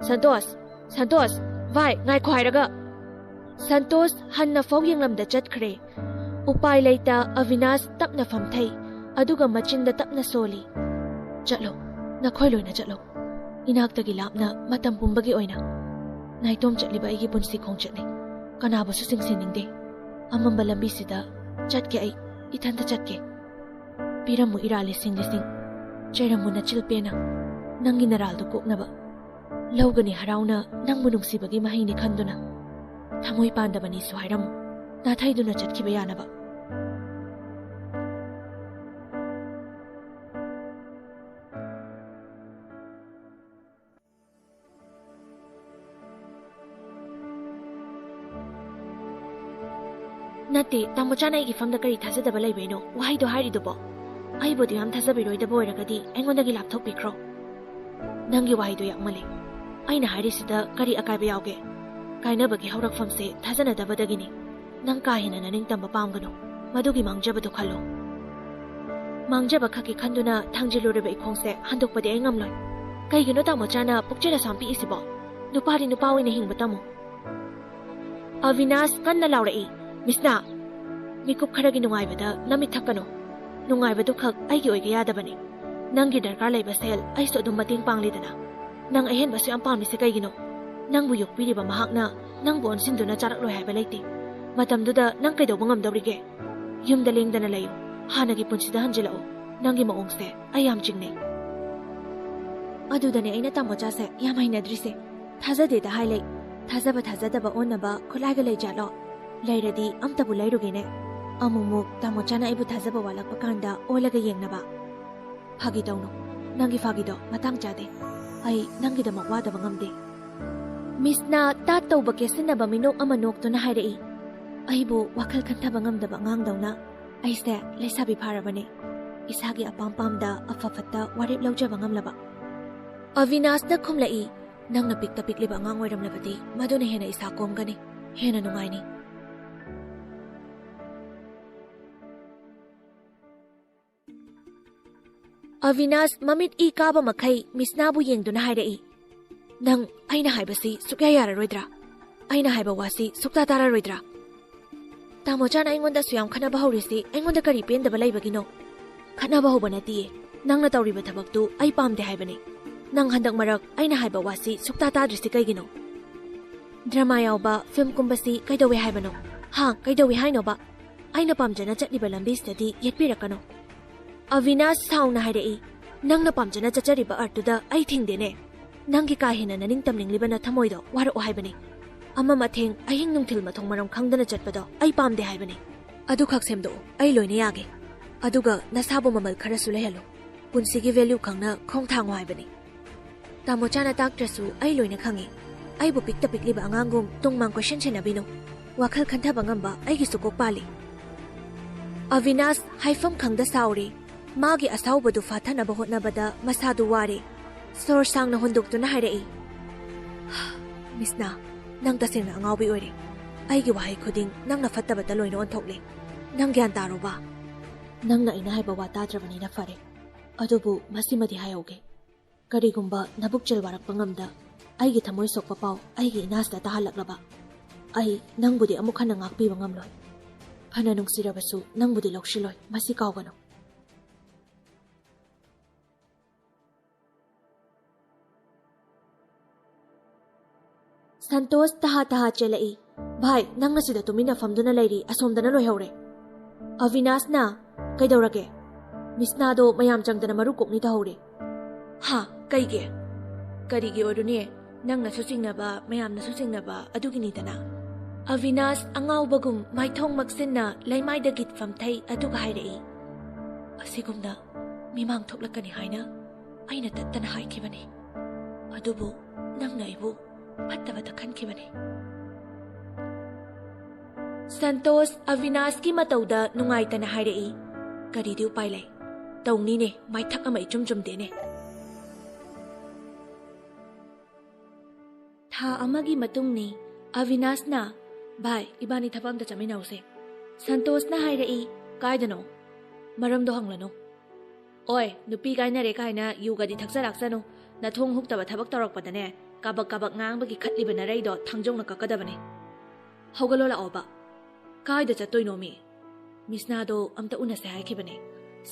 "ꯁꯟꯇꯣꯁ! ꯁꯟꯇꯣꯁ! ꯚꯥꯏ, ꯉꯥꯏꯈꯣ ꯍꯥꯏꯔꯒ!" ꯁꯟꯇꯣꯁ ꯍꯟꯅ ꯐꯥꯎ ꯌꯦꯡꯂꯝꯗ ꯆꯠꯈ꯭ꯔꯦ꯫ ꯎꯄꯥꯏ ꯂꯩꯇ ꯑꯕꯤꯅꯥꯁ ꯇꯞꯅ ꯐꯝꯊꯩ, ꯑꯗꯨꯒ ꯃꯆꯤꯟꯗ ꯇꯞꯅ ꯁꯣꯜꯂꯤ꯫ "ꯆꯠꯂꯣ, ꯅꯈꯣꯏ ꯂꯣꯏꯅ ꯆꯠꯂꯣ꯫ ꯏꯅꯥꯛꯇꯒꯤ ꯂꯥꯞꯅ ꯃꯇꯝ ꯄꯨꯝꯕꯒꯤ ꯑꯣꯏꯅ꯫ ꯅꯥꯏꯇꯣꯝ ꯆꯠꯂꯤꯕ ꯑꯩꯒꯤ ꯄꯨꯟꯁꯤ ꯈꯣꯡꯆꯠꯅꯤ꯫ ꯀꯅꯥꯕꯨꯁꯨ ꯆꯤꯡꯁꯤꯟꯅꯤꯡꯗꯦ꯫ ꯑꯃꯝꯕ ꯂꯝꯕꯤꯁꯤꯗ ꯆꯠꯀꯦ ꯑꯩ, ꯏꯊꯟꯇ ꯆꯠꯀꯦ꯫ ꯄꯤꯔꯝꯃꯨ ꯏꯔꯥ ꯂꯤꯁꯤꯡ ꯂꯤꯁꯤꯡ, ꯆꯩꯔꯝꯃꯨ ꯅꯆꯤꯜ ꯄꯦꯟꯅ꯫ ꯅꯪꯒꯤ ꯅꯔꯥꯜꯗꯨ ꯀꯣꯛꯅꯕ꯫ ꯂꯧꯒꯅꯤ ꯍꯔꯥꯎꯅ ꯅꯪꯕꯨ ꯅꯨꯡꯁꯤꯕꯒꯤ ꯃꯍꯩꯅꯤ ꯈꯟꯗꯨꯅ꯫ ꯊꯃꯣꯏ ꯄꯥꯟꯗꯕꯅꯤꯁꯨ ꯍꯥꯏꯔꯝꯃꯨ, ꯅꯥꯊꯩꯗꯨꯅ ꯆꯠꯈꯤꯕ ꯌꯥꯅꯕ꯫" "ꯅꯠꯇꯦ, ꯇꯥꯃꯣꯆꯥꯅ ꯑꯩꯒꯤ ꯐꯝꯗ ꯀꯔꯤ ꯊꯥꯖꯗꯕ ꯂꯩꯕꯩꯅꯣ ꯋꯥꯍꯩꯗꯣ ꯍꯥꯏꯔꯤꯗꯨꯕꯣ? ꯑꯩꯕꯨ ꯑꯗꯨ ꯌꯥꯝ ꯊꯥꯖꯕꯤꯔꯣꯏꯗꯕ ꯑꯣꯏꯔꯒꯗꯤ ꯑꯩꯉꯣꯟꯗꯒꯤ ꯂꯥꯞꯊꯣꯛꯄꯤꯈ꯭ꯔꯣ꯫" ꯅꯪꯒꯤ ꯋꯥꯍꯩꯗꯣ ꯌꯥꯛꯃꯜꯂꯦ꯫ ꯑꯩꯅ ꯍꯥꯏꯔꯤꯁꯤꯗ ꯀꯔꯤ ꯑꯀꯥꯏꯕ ꯌꯥꯎꯒꯦ? ꯀꯥꯏꯅꯕꯒꯤ ꯍꯧꯔꯛꯐꯝꯁꯦ ꯊꯥꯖꯅꯗꯕꯗꯒꯤꯅꯤ꯫ ꯅꯪ ꯀꯥ ꯍꯦꯟꯅ ꯅꯅꯤꯡꯇꯝꯕ ꯄꯥꯝꯒꯅꯨ꯫ ꯃꯗꯨꯒꯤ ꯃꯥꯡꯖꯕꯗꯨ ꯈꯜꯂꯨ꯫ ꯃꯥꯡꯖꯕ ꯈꯛꯀꯤ ꯈꯟꯗꯨꯅ ꯊꯥꯡꯖꯤꯜꯂꯨꯔꯤꯕ ꯏꯈꯣꯡꯁꯦ ꯍꯟꯗꯣꯛꯄꯗꯤ ꯑꯩ ꯉꯝꯂꯣꯏ꯫ ꯀꯩꯒꯤꯅꯣ ꯇꯥꯃꯣꯆꯥꯅ ꯄꯨꯛꯆꯦꯜ ꯑꯁꯥꯡ ꯄꯤꯛꯏꯁꯤꯕꯣ? ꯅꯨꯄꯥꯗꯤ ꯅꯨꯄꯥ ꯑꯣꯏꯅ ꯍꯤꯡꯕ ꯇꯝꯃꯨ꯫ ꯑꯕꯤꯅꯥꯁ ꯀꯟꯅ ꯂꯥꯎꯔꯛꯏ, "ꯃꯤꯁꯅꯥ, ꯃꯤꯀꯨꯞ ꯈꯔꯒꯤ ꯅꯨꯡꯉꯥꯏꯕꯗ ꯅꯃꯤꯠ ꯊꯛꯀꯅꯨ꯫ ꯅꯨꯡꯉꯥꯏꯕꯗꯨ ꯈꯛ ꯑꯩꯒꯤ ꯑꯣꯏꯒꯦ ꯌꯥꯗꯕꯅꯤ꯫ ꯅꯪꯒꯤ ꯗꯔꯀꯥꯔ ꯂꯩꯕ ꯁꯦꯜ ꯑꯩꯁꯨ ꯑꯗꯨꯝ ꯃꯇꯦꯡ ꯄꯥꯡꯂꯤꯗꯅ꯫ ꯅꯪ ꯑꯍꯦꯟꯕꯁꯨ ꯌꯥꯝ ꯄꯥꯝꯂꯤꯁꯦ ꯀꯩꯒꯤꯅꯣ? ꯅꯪꯕꯨ ꯌꯣꯛꯄꯤꯔꯤꯕ ꯃꯍꯥꯛꯅ ꯅꯪꯕꯨ ꯑꯣꯟꯁꯤꯟꯗꯨꯅ ꯆꯥꯔꯛꯂꯣꯏ ꯍꯥꯏꯕ ꯂꯩꯇꯦ꯫ ꯃꯇꯝꯗꯨꯗ ꯅꯪ ꯀꯩꯗꯧꯕ ꯉꯝꯗꯧꯔꯤꯒꯦ? ꯌꯨꯝꯗ ꯂꯦꯡꯗꯅ ꯂꯩꯌꯨ꯫ ꯍꯥꯟꯅꯒꯤ ꯄꯨꯟꯁꯤꯗ ꯍꯟꯖꯤꯜꯂꯛꯎ꯫ ꯅꯪꯒꯤ ꯃꯑꯣꯡꯁꯦ ꯑꯩ ꯌꯥꯝ ꯆꯤꯡꯅꯩ꯫" ꯑꯗꯨꯗꯅꯦ ꯑꯩꯅ ꯇꯥꯃꯣꯆꯥꯁꯦ ꯌꯥꯝ ꯍꯩꯅꯗ꯭ꯔꯤꯁꯦ꯫ ꯊꯥꯖꯗꯦꯗ ꯍꯥꯏ ꯂꯩ꯫ ꯊꯥꯖꯕ ꯊꯥꯖꯗꯕ ꯑꯣꯟꯅꯕ ꯈꯨꯠꯂꯥꯏꯒ ꯂꯩꯖꯥꯠꯂꯣ? ꯂꯩꯔꯗꯤ ꯑꯝꯇꯕꯨ ꯂꯩꯔꯨꯒꯦꯅꯦ꯫ ꯑꯃꯨꯛꯃꯨꯛ ꯇꯥꯃꯣꯆꯥꯅ ꯑꯩꯕꯨ ꯊꯥꯖꯕ ꯋꯥꯠꯂꯛꯄ ꯀꯥꯟꯗ ꯑꯣꯜꯂꯒ ꯌꯦꯡꯅꯕ꯫ ꯐꯥꯒꯤ ꯇꯧꯅꯨ꯫ ꯅꯪꯒꯤ ꯐꯥꯒꯤꯗꯣ ꯃꯇꯥꯡ ꯆꯥꯗꯦ꯫ ꯑꯩ ꯅꯪꯒꯤꯗꯃꯛ ꯋꯥꯗꯕ ꯉꯝꯗꯦ꯫ ꯃꯤꯁꯅ ꯇꯥꯠ ꯇꯧꯕ ꯀꯦꯁꯤꯟꯅꯕ ꯃꯤꯅꯣꯛ ꯑꯃ ꯅꯣꯛꯇꯨꯅ ꯍꯥꯏꯔꯛꯏ, "ꯑꯩꯕꯨ ꯋꯥꯈꯜ ꯈꯟꯊꯕ ꯉꯝꯗꯕ ꯑꯉꯥꯡꯗꯧꯅ꯫ ꯑꯩꯁꯦ ꯂꯩꯁꯥꯕꯤ ꯐꯥꯔꯕꯅꯦ꯫ ꯏꯁꯥꯒꯤ ꯑꯄꯥꯝ ꯄꯥꯝꯗ ꯑꯐ ꯐꯠꯇ ꯋꯥꯔꯦꯞ ꯂꯧꯖꯕ ꯉꯝꯂꯕ꯫" ꯑꯕꯤꯅꯥꯁꯅ ꯈꯨꯝꯂꯛꯏ, "ꯅꯪꯅ ꯄꯤꯛꯇ ꯄꯤꯛꯂꯤꯕ ꯑꯉꯥꯡ ꯑꯣꯏꯔꯝꯂꯕꯗꯤ ꯃꯗꯨꯅ ꯍꯦꯟꯅ ꯏꯁꯥ ꯀꯣꯝꯒꯅꯤ, ꯍꯦꯟꯅ ꯅꯨꯡꯉꯥꯏꯅꯤ꯫" ꯑꯕꯤꯅꯥꯁ ꯃꯃꯤꯠ ꯏ ꯀꯥꯕ ꯃꯈꯩ ꯃꯤꯁꯅꯥꯕꯨ ꯌꯦꯡꯗꯨꯅ ꯍꯥꯏꯔꯛꯏ, "ꯅꯪ ꯑꯩꯅ ꯍꯥꯏꯕꯁꯤ ꯁꯨꯛꯌꯥ ꯌꯥꯔꯔꯣꯏꯗ꯭ꯔꯥ? ꯑꯩꯅ ꯍꯥꯏꯕ ꯋꯥꯁꯤ ꯁꯨꯛꯇꯥ ꯇꯥꯔꯔꯣꯏꯗ꯭ꯔꯥ? ꯇꯥꯃꯣꯆꯥꯅ ꯑꯩꯉꯣꯟꯗ ꯑꯁꯨꯛ ꯌꯥꯝ ꯈꯠꯅꯕ ꯍꯧꯔꯤꯁꯤ ꯑꯩꯉꯣꯟꯗ ꯀꯔꯤ ꯄꯦꯟꯗꯕ ꯂꯩꯕꯒꯤꯅꯣ?" "ꯈꯠꯅꯕ ꯍꯧꯕ ꯅꯠꯇꯤꯌꯦ꯫ ꯅꯪꯅ ꯇꯧꯔꯤꯕ ꯊꯕꯛꯇꯨ ꯑꯩ ꯄꯥꯝꯗꯦ ꯍꯥꯏꯕꯅꯤ꯫ ꯅꯪ ꯍꯟꯗꯛ ꯃꯔꯛ ꯑꯩꯅ ꯍꯥꯏꯕ ꯋꯥꯁꯤ ꯁꯨꯛꯇꯥ ꯇꯥꯗ꯭ꯔꯤꯁꯤ ꯀꯩꯒꯤꯅꯣ? ꯗ꯭ꯔꯃꯥ ꯌꯥꯎꯕ ꯐꯤꯂꯝ ꯀꯨꯝꯕꯁꯤ ꯀꯩꯗꯧꯋꯦ ꯍꯥꯏꯕꯅꯣ? ꯍꯥ, ꯀꯩꯗꯧꯋꯦ ꯍꯥꯏꯅꯣꯕ? ꯑꯩꯅ ꯄꯥꯝꯖꯅ ꯆꯠꯂꯤꯕ ꯂꯝꯕꯤꯁꯤꯗꯗꯤ ꯌꯦꯠꯄꯤꯔꯛꯀꯅꯨ꯫" ꯑꯕꯤꯅꯥꯁ ꯁꯥꯎꯅ ꯍꯥꯏꯔꯛꯏ, "ꯅꯪꯅ ꯄꯥꯝꯖꯅ ꯆꯠꯆꯔꯤꯕ ꯑꯥꯔꯠꯇꯨꯗ ꯑꯩ ꯊꯤꯡꯗꯦꯅꯦ꯫ ꯅꯪꯒꯤ ꯀꯥ ꯍꯦꯟꯅ ꯅꯅꯤꯡ ꯇꯝꯅꯤꯡꯂꯤꯕ ꯅꯊꯃꯣꯏꯗꯣ ꯋꯥꯔꯛꯑꯣ ꯍꯥꯏꯕꯅꯤ꯫ ꯑꯃꯝ ꯑꯊꯦꯡ, ꯑꯍꯤꯡ ꯅꯨꯡꯊꯤꯜ ꯃꯊꯣꯡ ꯃꯔꯝ ꯈꯪꯗꯅ ꯆꯠꯄꯗꯣ ꯑꯩ ꯄꯥꯝꯗꯦ ꯍꯥꯏꯕꯅꯤ꯫ ꯑꯗꯨꯈꯛ ꯁꯦꯝꯗꯣꯛꯎ, ꯑꯩ ꯂꯣꯏꯅ ꯌꯥꯒꯦ꯫ ꯑꯗꯨꯒ ꯅꯁꯥꯕꯨ ꯃꯃꯜ ꯈꯔꯁꯨ ꯂꯩꯍꯜꯂꯨ꯫ ꯄꯨꯟꯁꯤꯒꯤ ꯚꯦꯂ꯭ꯌꯨ ꯈꯪꯅ ꯈꯣꯡ ꯊꯥꯡꯉꯨ ꯍꯥꯏꯕꯅꯤ꯫ ꯇꯥꯃꯣꯆꯥꯅ ꯇꯥꯛꯇ꯭ꯔꯁꯨ ꯑꯩ ꯂꯣꯏꯅ ꯈꯪꯉꯤ꯫ ꯑꯩꯕꯨ ꯄꯤꯛꯇ ꯄꯤꯛꯂꯤꯕ ꯑꯉꯥꯡꯒꯨꯝ ꯇꯨꯡ ꯃꯥꯡ ꯀꯣꯏꯁꯟ ꯁꯦꯟꯅꯕꯤꯅꯨ꯫ ꯋꯥꯈꯜ ꯈꯟꯊꯕ ꯉꯝꯕ ꯑꯩꯒꯤꯁꯨ ꯀꯣꯛ ꯄꯥꯜꯂꯤ꯫" ꯑꯕꯤꯅꯥꯁ ꯍꯥꯏꯐꯝ ꯈꯪꯗ ꯁꯥꯎꯔꯦ꯫ ꯃꯥꯒꯤ ꯑꯁꯥꯎꯕꯗꯨ ꯐꯥꯊꯅꯕ ꯍꯣꯠꯅꯕꯗ ꯃꯁꯥꯗꯨ ꯋꯥꯔꯦ꯫ ꯁꯣꯔ ꯁꯥꯡꯅ ꯍꯣꯟꯗꯣꯛꯇꯨꯅ ꯍꯥꯏꯔꯛꯏ, "ꯃꯤꯁꯅꯥ, ꯅꯪ ꯇꯁꯦꯡꯅ ꯑꯉꯥꯎꯕꯤ ꯑꯣꯏꯔꯦ꯫ ꯑꯩꯒꯤ ꯋꯥꯍꯩ ꯈꯨꯗꯤꯡ ꯅꯪꯅ ꯐꯠꯇꯕꯇ ꯂꯣꯏꯅ ꯑꯣꯟꯊꯣꯛꯂꯦ꯫ ꯅꯪ ꯒ꯭ꯌꯥꯟ ꯇꯥꯔꯣꯕ?" "ꯅꯪꯅ ꯑꯩꯅ ꯍꯥꯏꯕ ꯋꯥ ꯇꯥꯗ꯭ꯔꯕꯅꯤꯅ ꯐꯔꯦ꯫ ꯑꯗꯨꯕꯨ ꯃꯁꯤꯃꯗꯤ ꯍꯥꯏꯍꯧꯒꯦ꯫ ꯀꯔꯤꯒꯨꯝꯕ ꯅꯕꯨꯛꯆꯦꯜ ꯋꯥꯔꯛꯄ ꯉꯝꯗ ꯑꯩꯒꯤ ꯊꯃꯣꯏ ꯁꯣꯛꯄ ꯄꯥꯎ ꯑꯩꯒꯤ ꯏꯅꯥꯁꯇ ꯇꯥꯍꯜꯂꯛꯂꯕ, ꯑꯩ ꯅꯪꯕꯨꯗꯤ ꯑꯃꯨꯛ ꯍꯟꯅ ꯉꯥꯛꯄꯤꯕ ꯉꯝꯂꯣꯏ꯫ ꯐꯅ ꯅꯨꯡꯁꯤꯔꯕꯁꯨ ꯅꯪꯕꯨꯗꯤ ꯂꯧꯁꯤꯜꯂꯣꯏ, ꯃꯁꯤ ꯀꯥꯎꯒꯅꯨ꯫" ꯁꯟꯇꯣꯁ ꯇꯍꯥ ꯇꯍꯥ ꯆꯦꯜꯂꯛꯏ꯫ "ꯚꯥꯏ, ꯅꯪꯅ ꯁꯤꯗ ꯇꯨꯃꯤꯟꯅ ꯐꯝꯗꯨꯅ ꯂꯩꯔꯤ, ꯑꯁꯣꯝꯗꯅ ꯂꯣꯏꯍꯧꯔꯦ꯫" ꯑꯕꯤꯅꯥꯁꯅ, "ꯀꯩꯗꯧꯔꯒꯦ?" "ꯃꯤꯁꯅꯥꯗꯣ ꯃꯌꯥꯝ ꯆꯪꯗꯅ ꯃꯔꯨ ꯀꯣꯛꯅꯤ ꯇꯧꯍꯧꯔꯦ꯫" "ꯍꯥ? ꯀꯩꯒꯤ?" "ꯀꯔꯤꯒꯤ ꯑꯣꯏꯔꯨꯅꯤ? ꯅꯪꯅꯁꯨ ꯆꯤꯡꯅꯕ, ꯃꯌꯥꯝꯅꯁꯨ ꯆꯤꯡꯅꯕ ꯑꯗꯨꯒꯤꯅꯤꯗꯅ꯫" ꯑꯕꯤꯅꯥꯁ ꯑꯉꯥꯎꯕꯒꯨꯝ ꯃꯥꯏꯊꯣꯡ ꯃꯛꯁꯤꯟꯅ ꯂꯩꯃꯥꯏꯗ ꯒꯤꯠ ꯐꯝꯊꯩ, ꯑꯗꯨꯒ ꯍꯥꯏꯔꯛꯏ, "ꯑꯁꯤꯒꯨꯝꯅ ꯃꯤꯃꯥꯡ ꯊꯣꯛꯂꯛꯀꯅꯤ ꯍꯥꯏꯅ ꯑꯩꯅ ꯇꯠꯇꯅ ꯍꯥꯏꯈꯤꯕꯅꯤ꯫ ꯑꯗꯨꯕꯨ ꯅꯪꯅ ꯑꯩꯕꯨ ꯐꯠꯇꯕꯗ ꯈꯟꯈꯤꯕꯅꯤ꯫" ꯁꯟꯇꯣꯁ ꯑꯕꯤꯅꯥꯁꯀꯤ ꯃꯇꯧꯗ ꯅꯨꯡꯉꯥꯏꯇꯅ ꯍꯥꯏꯔꯛꯏ, "ꯀꯔꯤꯗꯤ ꯎꯄꯥꯏ ꯂꯩ? ꯇꯧꯅꯤꯅꯦ, ꯃꯥꯏꯊꯛ ꯑꯃ ꯏꯆꯨꯝ ꯆꯨꯝꯗꯦꯅꯦ꯫" ꯊꯥ ꯑꯃꯒꯤ ꯃꯇꯨꯡꯅꯤ꯫ ꯑꯕꯤꯅꯥꯁꯅ, "ꯚꯥꯏ, ꯏꯕꯥꯅꯤ ꯊꯕꯛ ꯑꯝꯇ ꯆꯠꯃꯤꯟꯅꯧꯁꯦ꯫" ꯁꯟꯇꯣꯁꯅ ꯍꯥꯏꯔꯛꯏ, "ꯀꯥꯏꯗꯅꯣ? ꯃꯔꯝꯗꯣ ꯍꯪꯂꯅꯨ꯫" "ꯑꯣꯏ, ꯅꯨꯄꯤ ꯀꯥꯏꯅꯔꯦ ꯀꯥꯏꯅ ꯌꯨꯒꯗꯤ ꯊꯛꯆ ꯂꯥꯛꯆꯅꯨ꯫ ꯅꯊꯣꯡ ꯍꯨꯛꯇꯕ ꯊꯕꯛ ꯇꯧꯔꯛꯄꯗꯅꯦ, ꯀꯥꯕꯛ ꯀꯥꯕꯛ ꯉꯥꯡꯕꯒꯤ ꯈꯠꯂꯤꯕ ꯅꯔꯩꯗꯣ ꯊꯥꯡꯖꯧꯅ ꯀꯛꯀꯗꯕꯅꯦ꯫ ꯍꯧꯒꯠꯂꯣ ꯂꯥꯛꯑꯣꯕ꯫" "ꯀꯥꯏꯗ ꯆꯠꯇꯣꯏꯅꯣꯃꯤ?" "ꯃꯤꯁꯅꯥꯗꯣ ꯑꯝꯇ ꯎꯅꯁꯦ ꯍꯥꯏꯈꯤꯕꯅꯦ꯫"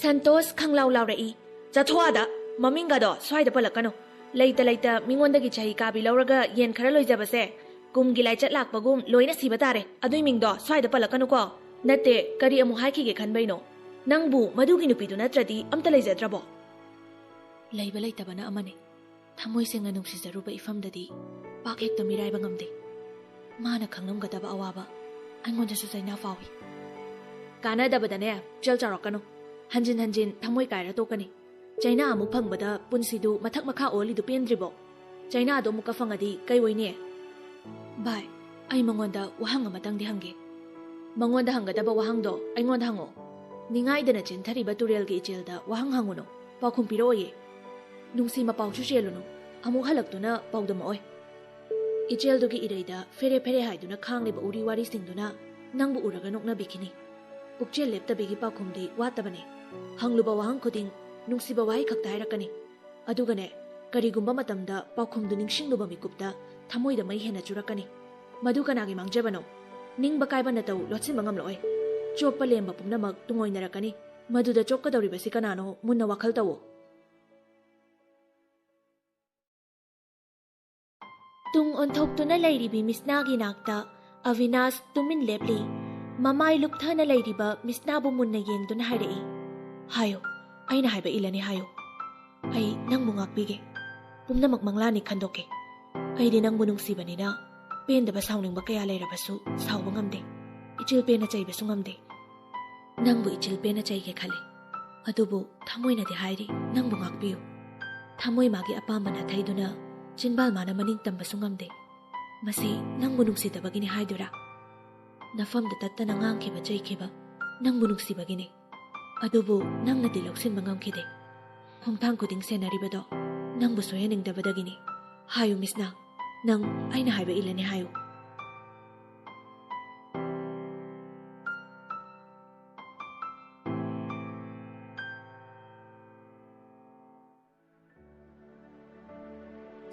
ꯁꯟꯇꯣꯁ ꯈꯪꯂꯥꯎ ꯂꯥꯎꯔꯛꯏ, "ꯆꯠꯊꯣꯛꯑꯥꯗ! ꯃꯃꯤꯡꯒꯗꯣ ꯁ꯭ꯋꯥꯏꯗ ꯄꯜꯂꯛꯀꯅꯨ꯫ ꯂꯩꯇ ꯂꯩꯇ ꯃꯤꯉꯣꯟꯗꯒꯤ ꯆꯍꯤ ꯀꯥꯕꯤ ꯂꯧꯔꯒ ꯌꯦꯟ ꯈꯔ ꯂꯣꯏꯖꯕꯁꯦ ꯀꯨꯝꯒꯤ ꯂꯥꯏꯆꯠ ꯂꯥꯛꯄꯒꯨꯝ ꯂꯣꯏꯅ ꯁꯤꯕ ꯇꯥꯔꯦ꯫ ꯑꯗꯨꯏ ꯃꯤꯡꯗꯣ ꯁ꯭ꯋꯥꯏꯗ ꯄꯜꯂꯛꯀꯅꯨꯀꯣ꯫ ꯅꯠꯇꯦ, ꯀꯔꯤ ꯑꯃꯨꯛ ꯍꯥꯏꯈꯤꯒꯦ ꯈꯟꯕꯩꯅꯣ? ꯅꯪꯕꯨ ꯃꯗꯨꯒꯤ ꯅꯨꯄꯤꯗꯨ ꯅꯠꯇ꯭ꯔꯗꯤ ꯑꯝꯇ ꯂꯩꯖꯗ꯭ꯔꯕꯣ?" "ꯂꯩꯕ ꯂꯩꯇꯕꯅ ꯑꯃꯅꯤ꯫ ꯊꯃꯣꯏ ꯁꯦꯡꯅ ꯅꯨꯡꯁꯤꯖꯔꯨꯕ ꯏꯐꯝꯗꯗꯤ ꯄꯥꯛ ꯍꯦꯛꯇ ꯃꯤꯔꯥꯏꯕ ꯉꯝꯗꯦ꯫ ꯃꯥꯅ ꯈꯪꯂꯝꯒꯗꯕ ꯑꯋꯥꯕ ꯑꯩꯉꯣꯟꯗꯁꯨ ꯆꯩꯅꯥ ꯐꯥꯎꯏ꯫" "ꯀꯥꯟꯅꯗꯕꯗꯅꯦ, ꯄꯨꯛꯆꯦꯜ ꯆꯥꯎꯔꯛꯀꯅꯨ꯫ ꯍꯟꯖꯤꯟ ꯍꯟꯖꯤꯟ ꯊꯃꯣꯏ ꯀꯥꯏꯔ ꯇꯣꯛꯀꯅꯤ꯫ ꯆꯩꯅꯥ ꯑꯃꯨꯛ ꯐꯪꯕꯗ ꯄꯨꯟꯁꯤꯗꯨ ꯃꯊꯛ ꯃꯈꯥ ꯑꯣꯜꯂꯤꯗꯨ ꯄꯦꯟꯗ꯭ꯔꯤꯕꯣ? ꯆꯩꯅꯥꯗꯣ ꯑꯃꯨꯛꯀ ꯐꯪꯉꯗꯤ ꯀꯩ ꯑꯣꯏꯅꯤ?" "ꯚꯥꯏ, ꯑꯩ ꯃꯉꯣꯟꯗ ꯋꯥꯍꯪ ꯑꯃꯇꯪꯗꯤ ꯍꯪꯒꯦ꯫" "ꯃꯉꯣꯟꯗ ꯍꯪꯒꯗꯕ ꯋꯥꯍꯪꯗꯣ ꯑꯩꯉꯣꯟꯗ ꯍꯪꯉꯣ꯫ ꯅꯤꯡꯉꯥꯏꯗꯅ ꯆꯦꯟꯊꯔꯤꯕ ꯇꯨꯔꯦꯜꯒꯤ ꯏꯆꯦꯜꯗ ꯋꯥꯍꯪ ꯍꯪꯉꯨꯅꯨ, ꯄꯥꯎꯈꯨꯝ ꯄꯤꯔꯛꯑꯣꯏꯌꯦ꯫" ꯅꯨꯡꯁꯤ ꯃꯄꯥꯎꯁꯨ ꯆꯦꯜꯂꯨꯅꯨ, ꯑꯃꯨꯛ ꯍꯜꯂꯛꯇꯨꯅ ꯄꯥꯎꯗꯝꯃꯛꯑꯣꯏ꯫ ꯏꯆꯦꯜꯗꯨꯒꯤ ꯏꯔꯩꯗ ꯐꯦꯔꯦ ꯐꯦꯔꯦ ꯍꯥꯏꯗꯨꯅ ꯈꯥꯡꯂꯤꯕ ꯎꯔꯤ ꯋꯥꯔꯤꯁꯤꯡꯗꯨꯅ ꯅꯪꯕꯨ ꯎꯔꯒ ꯅꯣꯛꯅꯕꯤꯈꯤꯅꯤ꯫ ꯄꯨꯛꯆꯦꯜ ꯂꯦꯞꯇꯕꯤꯒꯤ ꯄꯥꯎꯈꯨꯝꯗꯤ ꯋꯥꯠꯇꯕꯅꯦ꯫ ꯍꯪꯂꯨꯕ ꯋꯥꯍꯪ ꯈꯨꯗꯤꯡ ꯅꯨꯡꯁꯤꯕ ꯋꯥꯍꯩ ꯈꯛꯇ ꯍꯥꯏꯔꯛꯀꯅꯤ꯫ ꯑꯗꯨꯒꯅꯦ, ꯀꯔꯤꯒꯨꯝꯕ ꯃꯇꯝꯗ ꯄꯥꯎꯈꯨꯝꯗꯨ ꯅꯤꯡꯁꯤꯡꯂꯨꯕ ꯃꯤꯀꯨꯞꯇ ꯊꯃꯣꯏꯗ ꯃꯩ ꯍꯦꯟꯅ ꯆꯨꯔꯛꯀꯅꯤ꯫ ꯃꯗꯨ ꯀꯅꯥꯒꯤ ꯃꯥꯡꯖꯕꯅꯣ? ꯅꯤꯡꯕ ꯀꯥꯏꯕ ꯅꯇꯧ ꯂꯣꯠꯁꯤꯟꯕ ꯉꯝꯂꯛꯑꯣꯏ꯫ ꯆꯣꯞꯄ ꯂꯦꯝꯕ ꯄꯨꯝꯅꯃꯛ ꯇꯨꯡꯑꯣꯏꯅꯔꯛꯀꯅꯤ꯫ ꯃꯗꯨꯗ ꯆꯣꯞꯀꯗꯧꯔꯤꯕꯁꯤ ꯀꯅꯥꯅꯣ? ꯃꯨꯟꯅ ꯋꯥꯈꯜ ꯇꯧꯋꯣ꯫ ꯇꯨꯡ ꯑꯣꯟꯊꯣꯛꯇꯨꯅ ꯂꯩꯔꯤꯕꯤ ꯃꯤꯁꯅꯥꯒꯤ ꯅꯥꯛꯇ ꯑꯕꯤꯅꯥꯁ ꯇꯨꯃꯤꯟ ꯂꯦꯞꯂꯤ꯫ ꯃꯃꯥꯏ ꯂꯨꯞꯊꯅ ꯂꯩꯔꯤꯕ ꯃꯤꯁꯅꯥꯕꯨ ꯃꯨꯟꯅ ꯌꯦꯡꯗꯨꯅ ꯍꯥꯏꯔꯛꯏ, "ꯍꯥꯏꯌꯨ, ꯑꯩꯅ ꯍꯥꯏꯕ ꯏꯜꯂꯅꯤ, ꯍꯥꯏꯌꯨ꯫ ꯑꯩ ꯅꯪꯕꯨ ꯉꯥꯛꯄꯤꯒꯦ꯫ ꯄꯨꯝꯅꯃꯛ ꯃꯪꯂꯥꯅꯤ ꯈꯟꯗꯣꯛꯀꯦ꯫ ꯑꯩꯗꯤ ꯅꯪꯕꯨ ꯅꯨꯡꯁꯤꯕꯅꯤꯅ ꯄꯦꯟꯗꯕ ꯁꯥꯎꯅꯤꯡꯕ ꯀꯌꯥ ꯂꯩꯔꯕꯁꯨ ꯁꯥꯎꯕ ꯉꯝꯗꯦ꯫ ꯏꯆꯤꯜ ꯄꯦꯟꯅ ꯆꯩꯕꯁꯨ ꯉꯝꯗꯦ꯫ ꯅꯪꯕꯨ ꯏꯆꯤꯜ ꯄꯦꯟꯅ ꯆꯩꯒꯦ ꯈꯜꯂꯤ꯫ ꯑꯗꯨꯕꯨ ꯊꯃꯣꯏꯅꯗꯤ ꯍꯥꯏꯔꯤ, ꯅꯪꯕꯨ ꯉꯥꯛꯄꯤꯌꯨ꯫ ꯊꯃꯣꯏ ꯃꯥꯒꯤ ꯑꯄꯥꯝꯕ ꯅꯥꯊꯩꯗꯨꯅ ꯆꯤꯟꯕꯥꯜ ꯃꯥꯅ ꯃꯅꯤꯡ ꯇꯝꯕꯁꯨ ꯉꯝꯗꯦ꯫ ꯃꯁꯤ ꯅꯪꯕꯨ ꯅꯨꯡꯁꯤꯗꯕꯒꯤꯅꯤ ꯍꯥꯏꯗꯨꯔꯥ? ꯅꯐꯝꯗ ꯇꯠꯇꯅ ꯉꯥꯡꯈꯤꯕ ꯆꯩꯈꯤꯕ ꯅꯪꯕꯨ ꯅꯨꯡꯁꯤꯕꯒꯤꯅꯤ꯫ ꯑꯗꯨꯕꯨ ꯅꯪꯅꯗꯤ ꯂꯧꯁꯤꯟꯕ ꯉꯝꯈꯤꯗꯦ꯫ ꯈꯣꯡꯊꯥꯡ ꯈꯨꯗꯤꯡ ꯁꯦꯟꯅꯔꯤꯕꯗꯣ ꯅꯪꯕꯨ ꯁꯣꯏꯍꯟꯅꯤꯡꯗꯕꯗꯒꯤꯅꯤ꯫ ꯍꯥꯏꯌꯨ ꯃꯤꯁꯅꯥ, ꯅꯪ ꯑꯩꯅ ꯍꯥꯏꯕ ꯏꯜꯂꯅꯤ ꯍꯥꯏꯌꯨ꯫"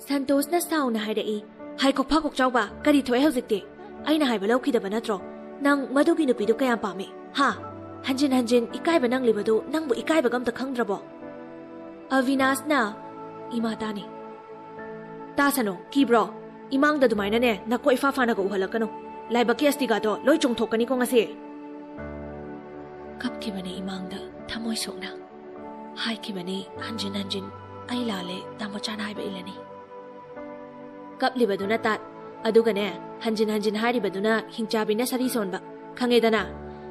ꯁꯟꯇꯣꯁꯅ ꯁꯥꯎꯅ ꯍꯥꯏꯔꯛꯏ, "ꯍꯥꯏꯈꯣꯛ ꯐꯥꯈꯣꯛ ꯆꯥꯎꯕ, ꯀꯔꯤ ꯊꯣꯛꯑꯦ ꯍꯧꯖꯤꯛꯇꯤ? ꯑꯩꯅ ꯍꯥꯏꯕ ꯂꯧꯈꯤꯗꯕ ꯅꯠꯇ꯭ꯔꯣ? ꯅꯪ ꯃꯗꯨꯒꯤ ꯅꯨꯄꯤꯗꯨ ꯀꯌꯥꯝ ꯄꯥꯝꯃꯤ? ꯍꯥ? ꯍꯟꯖꯤꯟ ꯍꯟꯖꯤꯟ ꯏꯀꯥꯏꯕ ꯅꯪꯂꯤꯕꯗꯨ ꯅꯪꯕꯨ ꯏꯀꯥꯏꯕꯒ ꯑꯝꯇ ꯈꯪꯗ꯭ꯔꯕꯣ?" ꯑꯕꯤꯅꯥꯁꯅ, "ꯏꯃꯥ ꯇꯥꯅꯤ꯫" "ꯇꯥꯁꯅꯣ, ꯀꯤꯕ꯭ꯔꯣ? ꯏꯃꯥꯡꯗ ꯑꯗꯨꯃꯥꯏꯅꯅꯦ ꯅꯀꯣꯛ ꯏꯐꯥ ꯐꯥꯅꯒ ꯎꯍꯜꯂꯛꯀꯅꯨ꯫ ꯂꯥꯏꯕꯛꯀꯤ ꯑꯁꯇꯤꯒꯥꯗꯣ ꯂꯣꯏ ꯆꯣꯡꯊꯣꯛꯀꯅꯤꯀꯣ ꯉꯁꯤ꯫" ꯀꯞꯈꯤꯕꯅꯦ ꯏꯃꯥꯡꯗ ꯊꯃꯣꯏ ꯁꯣꯛꯅ꯫ ꯍꯥꯏꯈꯤꯕꯅꯤ ꯍꯟꯖꯤꯟ ꯍꯟꯖꯤꯟ, "ꯑꯩ ꯂꯥꯜꯂꯦ, ꯇꯥꯃꯣꯆꯥꯅ ꯍꯥꯏꯕ ꯏꯜꯂꯅꯤ꯫" ꯀꯞꯂꯤꯕꯗꯨꯅ ꯇꯥꯠ, ꯑꯗꯨꯒꯅꯦ, ꯍꯟꯖꯤꯟ ꯍꯟꯖꯤꯟ ꯍꯥꯏꯔꯤꯕꯗꯨꯅ ꯍꯤꯡꯆꯥꯕꯤꯅ ꯁꯔꯤ ꯁꯣꯟꯕ꯫ ꯈꯪꯉꯦꯗꯅ?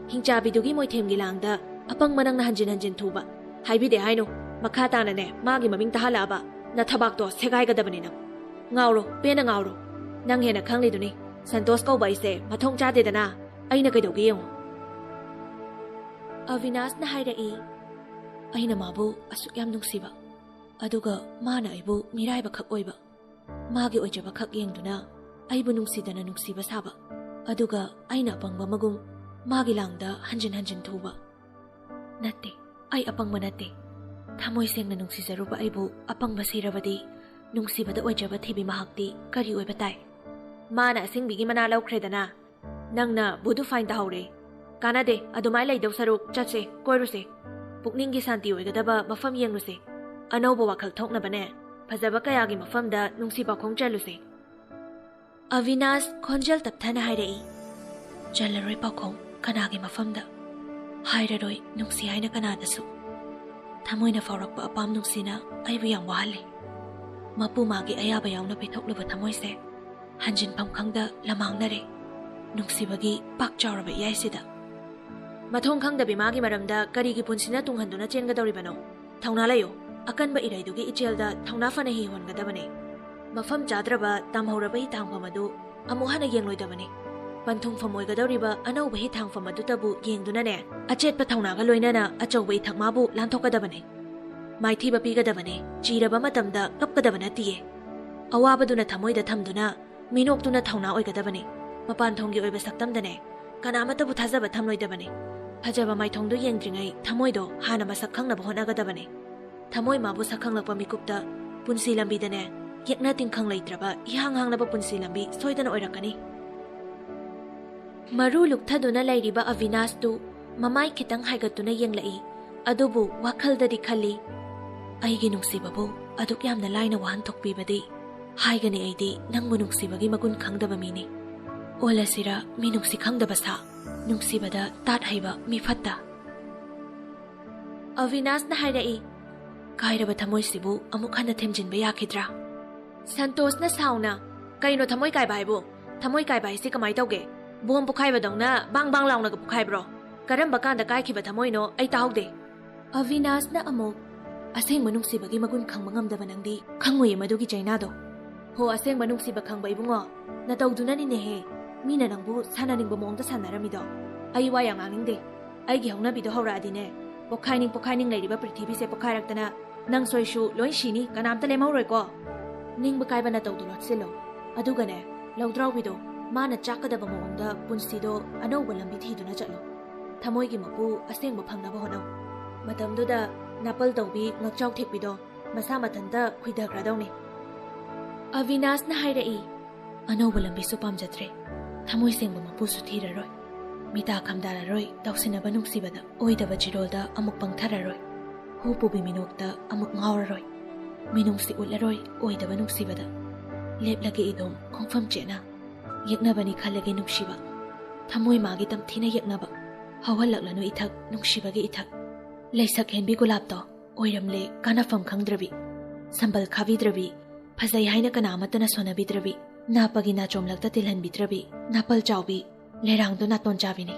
ꯍꯤꯡꯆꯥꯕꯤꯗꯨꯒꯤ ꯃꯣꯏꯊꯦꯝꯒꯤ ꯂꯥꯡꯗ ꯑꯄꯪꯕ ꯅꯪꯅ ꯍꯟꯖꯤꯟ ꯍꯟꯖꯤꯟ ꯊꯨꯕ꯫ ꯍꯥꯏꯕꯤꯗꯦ ꯍꯥꯏꯅꯨ, ꯃꯈꯥ ꯇꯥꯅꯅꯦ, ꯃꯥꯒꯤ ꯃꯃꯤꯡ ꯇꯥꯍꯜꯂꯛꯑꯕ ꯅꯊꯕꯥꯛꯇꯣ ꯁꯦꯒꯥꯏꯒꯗꯕꯅꯤ ꯅꯪ꯫ ꯉꯥꯎꯔꯣ, ꯄꯦꯟꯅ ꯉꯥꯎꯔꯣ꯫ ꯅꯪ ꯍꯦꯟꯅ ꯈꯪꯂꯤꯗꯨꯅꯤ, ꯁꯟꯇꯣꯁ ꯀꯧꯕ ꯑꯩꯁꯦ ꯃꯊꯣꯡ ꯆꯥꯗꯦꯗꯅ꯫ ꯑꯩꯅ ꯀꯩꯗꯧꯒꯦ ꯌꯦꯡꯉꯨ꯫ ꯑꯕꯤꯅꯥꯁꯅ ꯍꯥꯏꯔꯛꯏ, ꯑꯩꯅ ꯃꯥꯕꯨ ꯑꯁꯨꯛ ꯌꯥꯝ ꯅꯨꯡꯁꯤꯕ꯫ ꯑꯗꯨꯒ ꯃꯥꯅ ꯑꯩꯕꯨ ꯃꯤꯔꯥꯏꯕꯈꯛ ꯑꯣꯏꯕ, ꯃꯥꯒꯤ ꯑꯣꯏꯖꯕꯈꯛ ꯌꯦꯡꯗꯨꯅ ꯑꯩꯕꯨ ꯅꯨꯡꯁꯤꯗꯅ ꯅꯨꯡꯁꯤꯕ ꯁꯥꯕ, ꯑꯗꯨꯒ ꯑꯩꯅ ꯑꯄꯪꯕ ꯑꯃꯒꯨꯝ ꯃꯥꯒꯤ ꯂꯥꯡꯗ ꯍꯟꯖꯤꯟ ꯍꯟꯖꯤꯟ ꯊꯨꯕ꯫ ꯅꯠꯇꯦ, ꯑꯩ ꯑꯄꯪꯕ ꯅꯠꯇꯦ꯫ ꯊꯃꯣꯏ ꯁꯦꯡꯅ ꯅꯨꯡꯁꯤꯖꯔꯨꯕ ꯑꯩꯕꯨ ꯑꯄꯪꯕ ꯁꯤꯔꯕꯗꯤ ꯅꯨꯡꯁꯤꯕꯗ ꯑꯣꯏꯖꯕ ꯊꯤꯕꯤ ꯃꯍꯥꯛꯇꯤ ꯀꯔꯤ ꯑꯣꯏꯕ ꯇꯥꯏ? ꯃꯥꯅ ꯑꯁꯤꯡꯕꯤꯒꯤ ꯃꯅꯥ ꯂꯧꯈ꯭ꯔꯦꯗꯅ, ꯅꯪꯅ ꯕꯨꯗꯨ ꯐꯥꯏꯟ ꯇꯥꯍꯧꯔꯦ꯫ ꯀꯥꯟꯅꯗꯦ, ꯑꯗꯨꯃꯥꯏ ꯂꯩꯗꯧ ꯁꯔꯨꯛ ꯆꯠꯁꯦ, ꯀꯣꯏꯔꯨꯁꯦ꯫ ꯄꯨꯛꯅꯤꯡꯒꯤ ꯁꯥꯟꯇꯤ ꯑꯣꯏꯒꯗꯕ ꯃꯐꯝ ꯌꯦꯡꯂꯨꯁꯦ꯫ ꯑꯅꯧꯕ ꯋꯥꯈꯜ ꯊꯣꯛꯅꯕꯅꯦ, ꯐꯖꯕ ꯀꯌꯥꯒꯤ ꯃꯐꯝꯗ ꯅꯨꯡꯁꯤ ꯄꯥꯎꯈꯣꯡ ꯆꯜꯂꯨꯁꯦ꯫ ꯑꯕꯤꯅꯥꯁ ꯈꯣꯟꯖꯦꯜ ꯇꯞꯊꯅ ꯍꯥꯏꯔꯛꯏ, "ꯆꯜꯂꯔꯣꯏ ꯄꯥꯎꯈꯣꯡ, ꯀꯅꯥꯒꯤ ꯃꯐꯝꯗ?" "ꯍꯥꯏꯔꯔꯣꯏ ꯅꯨꯡꯁꯤ ꯍꯥꯏꯅ ꯀꯅꯥꯗꯁꯨ꯫ ꯊꯃꯣꯏꯅ ꯐꯥꯎꯔꯛꯄ ꯑꯄꯥꯝ ꯅꯨꯡꯁꯤꯅ ꯑꯩꯕꯨ ꯌꯥꯝ ꯋꯥꯍꯜꯂꯤ꯫ ꯃꯄꯨ ꯃꯥꯒꯤ ꯑꯌꯥꯕ ꯌꯥꯎꯅ ꯄꯤꯊꯣꯛꯂꯨꯕ ꯊꯃꯣꯏꯁꯦ ꯍꯟꯖꯤꯟꯐꯝ ꯈꯪꯗ ꯂꯃꯥꯡꯅꯔꯦ ꯅꯨꯡꯁꯤꯕꯒꯤ ꯄꯥꯛ ꯆꯥꯎꯔꯕ ꯏꯌꯥꯏꯁꯤꯗ꯫ ꯃꯊꯣꯡ ꯈꯪꯗꯕꯤ ꯃꯥꯒꯤ ꯃꯔꯝꯗ ꯀꯔꯤꯒꯤ ꯄꯨꯟꯁꯤꯅ ꯇꯨꯡꯍꯟꯗꯨꯅ ꯆꯦꯟꯒꯗꯧꯔꯤꯕꯅꯣ? ꯊꯧꯅꯥ ꯂꯩꯌꯨ, ꯑꯀꯟꯕ ꯏꯔꯩꯗꯨꯒꯤ ꯏꯆꯦꯜꯗ ꯊꯧꯅꯥ ꯐꯅ ꯍꯤ ꯍꯣꯟꯒꯗꯕꯅꯤ꯫ ꯃꯐꯝ ꯆꯥꯗ꯭ꯔꯕ ꯇꯝꯍꯧꯔꯕ ꯍꯤꯊꯥꯡꯐꯝ ꯑꯗꯨ ꯑꯃꯨꯛ ꯍꯟꯅ ꯌꯦꯡꯂꯣꯏꯗꯕꯅꯤ꯫ ꯄꯟꯊꯨꯡꯐꯝ ꯑꯣꯏꯒꯗꯧꯔꯤꯕ ꯑꯅꯧꯕ ꯍꯤꯊꯥꯡꯐꯝ ꯑꯗꯨꯇꯕꯨ ꯌꯦꯡꯗꯨꯅꯅꯦ, ꯑꯆꯦꯠꯄ ꯊꯧꯅꯥꯒ ꯂꯣꯏꯅꯅ ꯑꯆꯧꯕ ꯏꯊꯛ ꯃꯥꯕꯨ ꯂꯥꯟꯊꯣꯛꯀꯗꯕꯅꯤ꯫ ꯃꯥꯏꯊꯤꯕ ꯄꯤꯒꯗꯕꯅꯤ, ꯆꯤꯔꯕ ꯃꯇꯝꯗ ꯀꯞꯀꯗꯕ ꯅꯠꯇꯤꯌꯦ꯫ ꯑꯋꯥꯕꯗꯨꯅ ꯊꯃꯣꯏꯗ ꯊꯝꯗꯨꯅ, ꯃꯤꯅꯣꯛꯇꯨꯅ ꯊꯧꯅꯥ ꯑꯣꯏꯒꯗꯕꯅꯤ꯫ ꯃꯄꯥꯟ ꯊꯣꯡꯒꯤ ꯑꯣꯏꯕ ꯁꯛꯇꯝꯗꯅꯦ, ꯀꯅꯥꯃꯠꯇꯕꯨ ꯊꯥꯖꯕ ꯊꯝꯂꯣꯏꯗꯕꯅꯤ꯫ ꯐꯖꯕ ꯃꯥꯏꯊꯣꯡꯗꯨ ꯌꯦꯡꯗ꯭ꯔꯤꯉꯩ ꯊꯃꯣꯏꯗꯣ ꯍꯥꯟꯅ ꯃꯁꯛ ꯈꯪꯅꯕ ꯍꯣꯠꯅꯒꯗꯕꯅꯤ꯫ ꯊꯃꯣꯏ ꯃꯥꯕꯨ ꯁꯛ ꯈꯪꯂꯛꯄ ꯃꯤꯀꯨꯞꯇ ꯄꯨꯟꯁꯤ ꯂꯝꯕꯤꯗꯅꯦ, ꯌꯦꯛꯅ ꯇꯤꯡꯈꯪ ꯂꯩꯇ꯭ꯔꯕ ꯏꯍꯥꯡ ꯍꯥꯡꯂꯕ ꯄꯨꯟꯁꯤ ꯂꯝꯕꯤ ꯁꯣꯏꯗꯅ ꯑꯣꯏꯔꯛꯀꯅꯤ꯫ ꯃꯔꯨ ꯂꯨꯛꯊꯗꯨꯅ ꯂꯩꯔꯤꯕ ꯑꯕꯤꯅꯥꯁꯇꯨ ꯃꯃꯥꯏ ꯈꯤꯇꯪ ꯍꯥꯏꯒꯠꯇꯨꯅ ꯌꯦꯡꯂꯛꯏ꯫ ꯑꯗꯨꯕꯨ ꯋꯥꯈꯜꯗꯗꯤ ꯈꯜꯂꯤ, "ꯑꯩꯒꯤ ꯅꯨꯡꯁꯤꯕꯕꯨ ꯑꯗꯨꯛ ꯌꯥꯝꯅ ꯂꯥꯏꯅ ꯋꯥꯍꯟꯊꯣꯛꯄꯤꯕꯗꯤ, ꯍꯥꯏꯒꯅꯤ ꯑꯩꯗꯤ ꯅꯪꯕꯨ ꯅꯨꯡꯁꯤꯕꯒꯤ ꯃꯒꯨꯟ ꯈꯪꯗꯕ ꯃꯤꯅꯤ꯫ ꯑꯣꯜꯂꯁꯤꯔ ꯃꯤꯅꯨꯡꯁꯤ ꯈꯪꯗꯕ ꯁꯥ, ꯅꯨꯡꯁꯤꯕꯗ ꯇꯥꯠ ꯍꯩꯕ ꯃꯤ ꯐꯠꯇ?" ꯑꯕꯤꯅꯥꯁꯅ ꯍꯥꯏꯔꯛꯏ, "ꯀꯥꯏꯔꯕ ꯊꯃꯣꯏꯁꯤꯕꯨ ꯑꯃꯨꯛ ꯍꯟꯅ ꯊꯦꯝꯖꯤꯟꯕ ꯌꯥꯈꯤꯗ꯭ꯔꯥ?" ꯁꯟꯇꯣꯁꯅ ꯁꯥꯎꯅ, "ꯀꯩꯅꯣ ꯊꯃꯣꯏ ꯀꯥꯏꯕ ꯍꯥꯏꯕꯨ? ꯊꯃꯣꯏ ꯀꯥꯏꯕ ꯍꯥꯏꯁꯤ ꯀꯃꯥꯏ ꯇꯧꯒꯦ? ꯕꯣꯝ ꯄꯣꯈꯥꯏꯕꯗꯧꯅ ꯕꯥꯡ ꯕꯥꯡ ꯂꯥꯎꯅꯒ ꯄꯣꯈꯥꯏꯕ꯭ꯔꯣ? ꯀꯔꯝꯕ ꯀꯥꯟꯗ ꯀꯥꯏꯈꯤꯕ ꯊꯃꯣꯏꯅꯣ ꯑꯩ ꯇꯥꯍꯧꯗꯦ?" ꯑꯕꯤꯅꯥꯁꯅ ꯑꯃꯨꯛ, "ꯑꯁꯦꯡꯕ ꯅꯨꯡꯁꯤꯕꯒꯤ ꯃꯒꯨꯟ ꯈꯪꯕ ꯉꯝꯗꯕ ꯅꯪꯗꯤ ꯈꯪꯉꯣꯏꯌꯦ ꯃꯗꯨꯒꯤ ꯆꯩꯅꯥꯗꯣ꯫ ꯍꯣ, ꯑꯁꯦꯡꯕ ꯅꯨꯡꯁꯤꯕ ꯈꯪꯕ ꯏꯕꯨꯡꯉꯣ, ꯅꯇꯧꯗꯨꯅꯅꯤꯅꯦꯍꯦ꯫ ꯃꯤꯅ ꯅꯪꯕꯨ ꯁꯥꯟꯅꯅꯤꯡꯕ ꯃꯑꯣꯡꯗ ꯁꯥꯟꯅꯔꯝꯃꯤꯗꯣ꯫ ꯑꯩ ꯋꯥ ꯌꯥꯝ ꯉꯥꯡꯅꯤꯡꯗꯦ꯫ ꯑꯩꯒꯤ ꯍꯧꯅꯕꯤꯗꯣ ꯍꯧꯔꯛꯑꯗꯤꯅꯦ, ꯄꯣꯈꯥꯏꯅꯤꯡ ꯄꯣꯈꯥꯏꯅꯤꯡ ꯂꯩꯔꯤꯕ ꯄ꯭ꯔꯤꯊꯤꯕꯤꯁꯦ ꯄꯣꯈꯥꯏꯔꯛꯇꯅ ꯅꯪ ꯁꯣꯏꯁꯨ ꯂꯣꯏ ꯁꯤꯅꯤ, ꯀꯅꯥꯝꯇ ꯂꯦꯝꯍꯧꯔꯣꯏꯀꯣ꯫ ꯅꯤꯡꯕ ꯀꯥꯏꯕ ꯅꯇꯧꯗꯣ ꯂꯣꯠꯁꯤꯜꯂꯣ꯫ ꯑꯗꯨꯒꯅꯦ, ꯂꯧꯗ꯭ꯔꯥꯎꯕꯤꯗꯣ ꯃꯥꯅ ꯆꯥꯛꯀꯗꯕ ꯃꯑꯣꯡꯗ ꯄꯨꯟꯁꯤꯗꯣ ꯑꯅꯧꯕ ꯂꯝꯕꯤ ꯊꯤꯗꯨꯅ ꯆꯠꯂꯣ꯫ ꯊꯃꯣꯏꯒꯤ ꯃꯄꯨ ꯑꯁꯦꯡꯕ ꯐꯪꯅꯕ ꯍꯣꯠꯅꯧ꯫ ꯃꯇꯝꯗꯨꯗ ꯅꯥꯄꯜ ꯇꯧꯕꯤ ꯉꯛꯆꯥꯎ ꯊꯦꯛꯄꯤꯗꯣ ꯃꯁꯥ ꯃꯊꯟꯇ ꯈꯨꯏꯊꯈ꯭ꯔꯗꯧꯅꯤ꯫ ꯑꯕꯤꯅꯥꯁꯅ ꯍꯥꯏꯔꯛꯏ, "ꯑꯅꯧꯕ ꯂꯝꯕꯤꯁꯨ ꯄꯥꯝꯖꯗ꯭ꯔꯦ꯫ ꯊꯃꯣꯏ ꯁꯦꯡꯕ ꯃꯄꯨꯁꯨ ꯊꯤꯔꯔꯣꯏ꯫ ꯃꯤꯇꯥ ꯈꯝꯗꯥꯔꯔꯣꯏ, ꯇꯧꯁꯤꯟꯅꯕ ꯅꯨꯡꯁꯤꯕꯗ ꯑꯣꯏꯗꯕ ꯆꯤꯔꯣꯜꯗ ꯑꯃꯨꯛ ꯄꯪꯊꯔꯔꯣꯏ꯫ ꯍꯨ ꯄꯨꯕꯤ ꯃꯤꯅꯣꯛꯇ ꯑꯃꯨꯛ ꯉꯥꯎꯔꯔꯣꯏ꯫ ꯃꯤꯅꯨꯡꯁꯤ ꯎꯠꯂꯔꯣꯏ ꯑꯣꯏꯗꯕ ꯅꯨꯡꯁꯤꯕꯗ꯫ ꯂꯦꯞꯂꯒꯦ ꯏꯗꯣꯝ ꯈꯣꯡꯐꯝ ꯆꯦꯠꯅ꯫ ꯌꯦꯛꯅꯕꯅꯤ ꯈꯜꯂꯒꯦ ꯅꯨꯡꯁꯤꯕ꯫ ꯊꯃꯣꯏ ꯃꯥꯒꯤ ꯇꯝꯊꯤꯅ ꯌꯦꯛꯅꯕ꯫ ꯍꯧꯍꯜꯂꯛꯂꯅꯨ ꯏꯊꯛ ꯅꯨꯡꯁꯤꯕꯒꯤ ꯏꯊꯛ꯫ ꯂꯩꯁꯛ ꯍꯦꯟꯕꯤ ꯒꯨꯂꯥꯞꯇꯣ ꯑꯣꯏꯔꯝꯂꯦ ꯀꯥꯟꯅꯐꯝ ꯈꯪꯗ꯭ꯔꯕꯤ꯫ ꯁꯝꯕꯜ ꯈꯥꯕꯤꯗ꯭ꯔꯕꯤ꯫ ꯐꯖꯩ ꯍꯥꯏꯅ ꯀꯅꯥ ꯑꯃꯠꯇꯅ ꯁꯣꯟꯅꯕꯤꯗ꯭ꯔꯕꯤ꯫ ꯅꯥꯄꯒꯤ ꯅꯥꯆꯣꯝꯂꯛꯇ ꯇꯤꯜꯍꯟꯕꯤꯗ꯭ꯔꯕꯤ꯫ ꯅꯥꯄꯜ ꯆꯥꯎꯕꯤ꯫ ꯂꯩꯔꯥꯡꯗꯣ ꯅꯥꯇꯣꯟ ꯆꯥꯕꯤꯅꯤ꯫